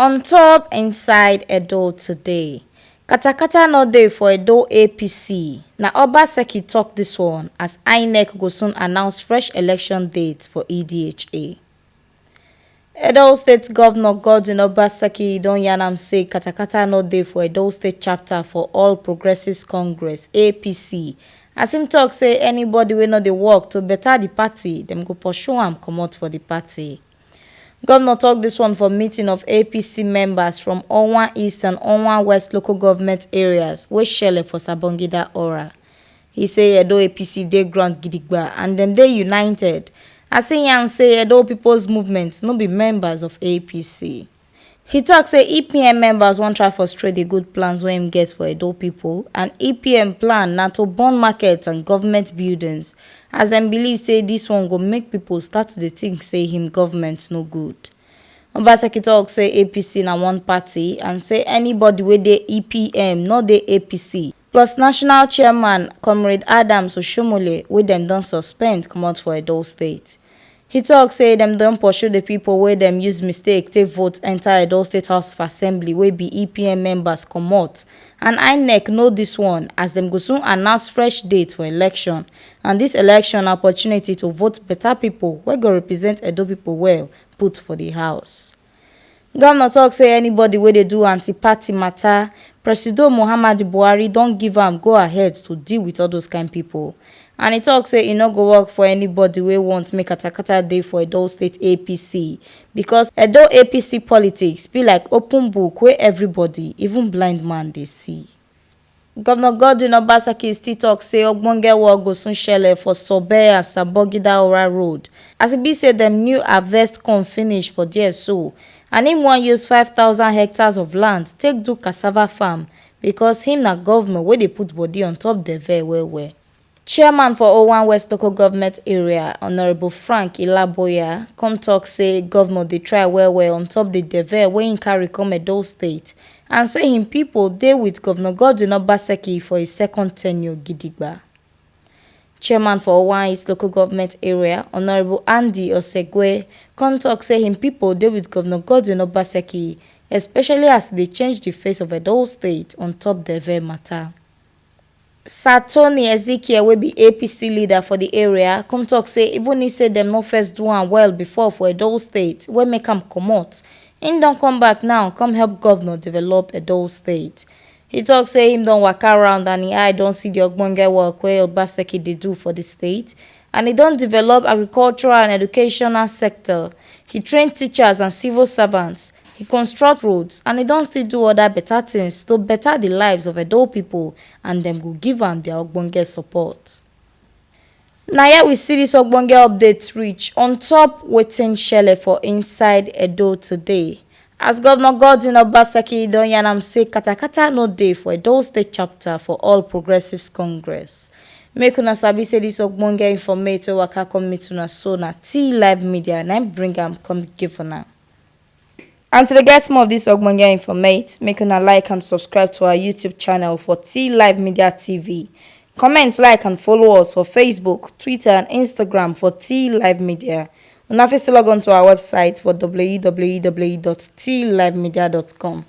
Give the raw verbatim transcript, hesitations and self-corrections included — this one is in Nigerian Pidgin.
On top inside Edo today, katakata no dey for Edo A P C. Na Obaseki talk this one as INEC go soon announce fresh election date for E D H A. Edo State Governor Godwin Obaseki don yarn am say katakata no dey for Edo State chapter for All Progressives Congress, A P C, as him talk say anybody wey no dey work to better the party, dem go pursue am comot for the party. Governor talk this one for meeting of A P C members from Onwa East and Onwa West local government areas wey shele for Sabongida Ora. He say Edo A P C dey ground gidigba and dem dey united. As he yarn say Edo People's Movement no be members of A P C. He talk say E P M members wan try frustrate the good plans wey him get for Edo people, and E P M plan na to burn markets and government buildings, as dem believe say this one go make people start to dey think say him government no good. Obaseki talk say A P C na one party and say anybody wey dey E P M no dey A P C. Plus national chairman Comrade Adams Oshomole, wey dem don suspend comot for Edo State. He talk say dem don pursue the people wey dem use mistake take vote enter Edo State House of Assembly wey be E P M members comot, and INEC know this one as dem go soon announce fresh date for election, and this election na opportunity to vote better people wey go represent Edo people well put for the house. Governor talk say anybody wey dey do anti-party matter, Presido Muhammadu Buhari don give am go ahead to deal with all those kind people. And he talk say e no go work for anybody wey want make katakata dey for Edo State A P C, because Edo A P C politics be like open book wey everybody, even blind man, dey see. Governor Godwin Obaseki still talk say ogbonge work go soon shele for Sobe and Sabongida Ora Road, as e be say dem new harvest corn finish for there so, and him wan use five thousand hectares of land take do cassava farm, because him na governor wey dey put body on top the very well well. Chairman for Owan West Local Government Area, Honourable Frank Ilaboya, come talk say governor dey try well well on top the devil wey him carry come Edo State, and say him people dey with Governor Godwin Obaseki for his second tenure gidigba. Chairman for Owan East Local Government Area, Honourable Andy Osegwe, come talk say him people dey with Governor Godwin Obaseki, especially as they change the face of Edo State on top devil matter. Sir Tony Ezekiel, wey be A P C leader for the area, come talk say even if say dem no first do am well before for Edo State, wey make am comot, him don come back now, come help governor develop Edo State. He talk say him don waka around and him eye don see the ogbonge work wey Obaseki dey do for the state, and he don develop agricultural and educational sector. He train teachers and civil servants. He construct roads and he don still do other better things to better the lives of Edo people, and dem go give am their ogbonge support. Na here we see this ogbonge update reach on top wetin shele for inside Edo today. As Governor Godwin Obaseki don yarn am say katakata no dey for Edo State chapter for All Progressives Congress. Make una sabi say this ogbonge informate wey waka come meet una so na T Live Media na im bring am come give una. And to dey get more of this ogbonge informate, make una like and subscribe to our YouTube channel for T Live Media T V. Comment, like and follow us for Facebook, Twitter and Instagram for T Live Media. Una fit still log on to our website for w w w dot t live media dot com.